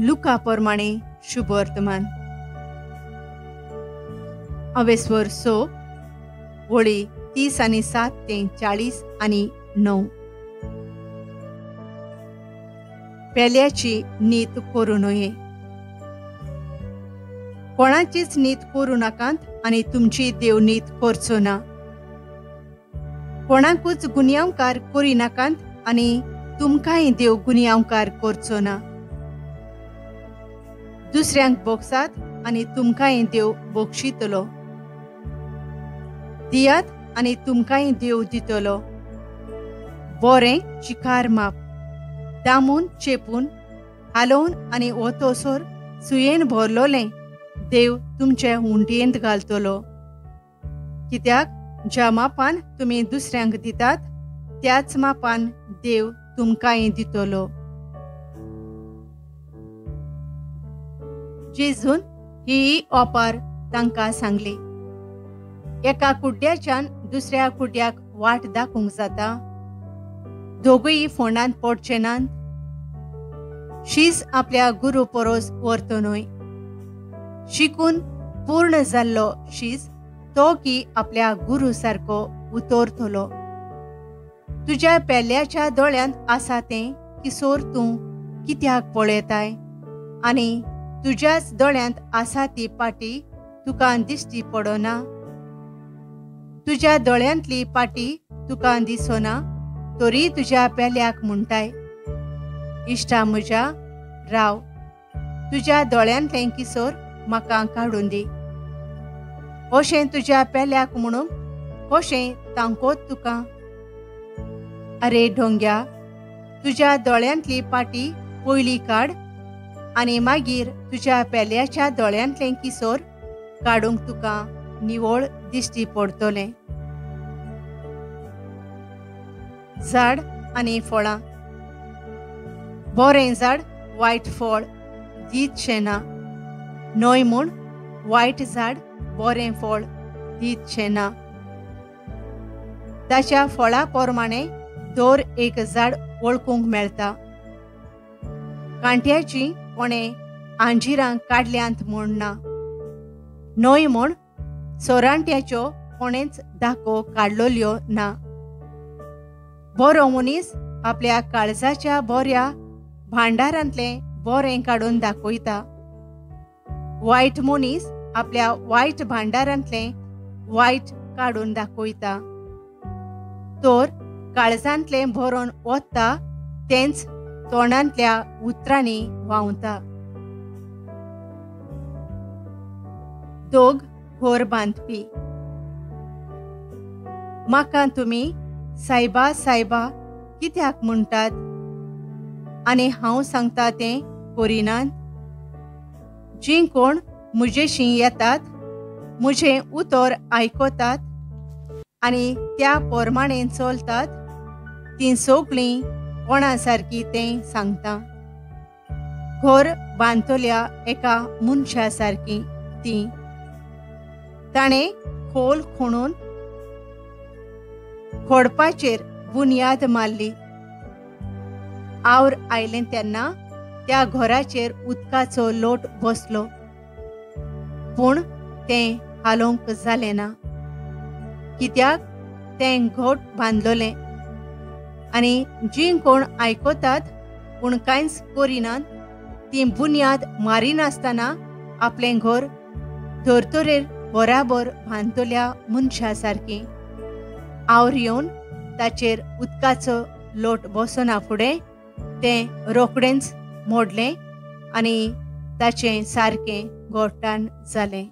लुका प्रमाणे शुभवर्तमान. अवेस्वर 6 वळी 30 आनी 7 ते 40 आनी 9. पेल्याची नीत करूं नये. कोणाचीच नीत करूं नाकात आनी तुमची देव नीत करचो ना. कोणाकूच गुन्यांवकार करिनाकात आनी तुमकांय देव गुन्यांवकार करचो ना. दुसऱ्यांक बोगसात आनी तुमकांय देव बोगशितलो. दियात आनी तुमकांय देव दितलो. बरें चिकार माप दामून चेपून हालोवन आनी ओतोसर सुयेन भरलोलें देव तुमचे हुंडयेंत घालतलो. कित्याक ज्या मापान तुमी दुसऱ्यांक दितात त्याच मापान देव तुमकांय दितलो. जेजून ही ओपार तांकां सांगली. एका कुड्ड्याच्यान दुसऱ्या कुड्ड्याक वाट दाखोवंक जाता? दोगूय फोंडांत पडचे नात? शीस आपल्या गुरू परोस व्हरतो न्हय. शिकून पूर्ण जाल्लो शीस तो की आपल्या गुरू सारको उतरतलो. तुज्या पेल्याच्या दोळ्यांत आसा तें किसोर तूं कित्याक पळयताय आनी तुज्याच दोळ्यांत आसा ती पाटी तुका दिश्टी पडना? तुज्या दोळ्यांतली पाटी तुका दिसना तरी तुज्या पेल्याक म्हणटाय, इश्टा म्हज्या राव, तुज्या दोळ्यांतलें किसोर म्हाका काडून दी. अशें तुज्या पेल्याक म्हणूंक कशें तांकोत तुका? अरे ढोंग्या, तुज्या दोळ्यांतली पाटी पयली काड आनी मागीर तुज्या पेल्याच्या दोळ्यांतलें किसोर काडूंक तुका निवळ दिश्टी पडतलें. झाड आनी फळां. बरें झाड वायट फळ दितशें ना, न्हय म्हूण वायट झाड बरें फळ दितशें ना. ताच्या फळा प्रमाणे दर एक झाड वळखूंक मेळटा. कांट्याची कोणें आंजिरां काडल्यांत म्हूण ना, न्हय म्हूण सोरांट्याच्यो कोणेंच दाखो काडलोल्यो ना. बरो मनीस आपल्या काळजाच्या बऱ्या भांडारांतलें बरें काडून दाखयता. वायट मनीस आपल्या वायट भांडारांतलें वायट काडून दाखयता. तर काळजांतलें भरून वता तेंच तोंडांतल्या उतरांनी व्हांवता. दोग घोर बांदपी. म्हाका तुमी सायबा सायबा कित्याक म्हणटात आनी हांव सांगता तें करिनात? जीं कोण म्हजेशी येतात, म्हजें उतर आयकतात आनी त्या प्रमाणे चलतात तीं सगळीं कोणा सारकी तें सांगता. घर बांदतल्या एका मनशा सारकी तीं. ताणें खोल खणून खोडपाचेर बुन्याद मारली. आवर आयलें तेन्ना त्या घराचेर उदकाचो लोट बसलो, पूण तें हालोवंक जालें ना, कित्याक तें घट बांदलोलें. आनी जीं कोण आयकतात पूण कांयच करिनात तीं बुन्याद मारिनासतना आपलें घर धर्तरेर बराबर बांदतल्या मनशा सारकी. आवर येवन ताचेर उदकाचो लोट बसना फुडें तें रोखडेंच मोडलें आनी ताचें सारकें गोठाण जालें.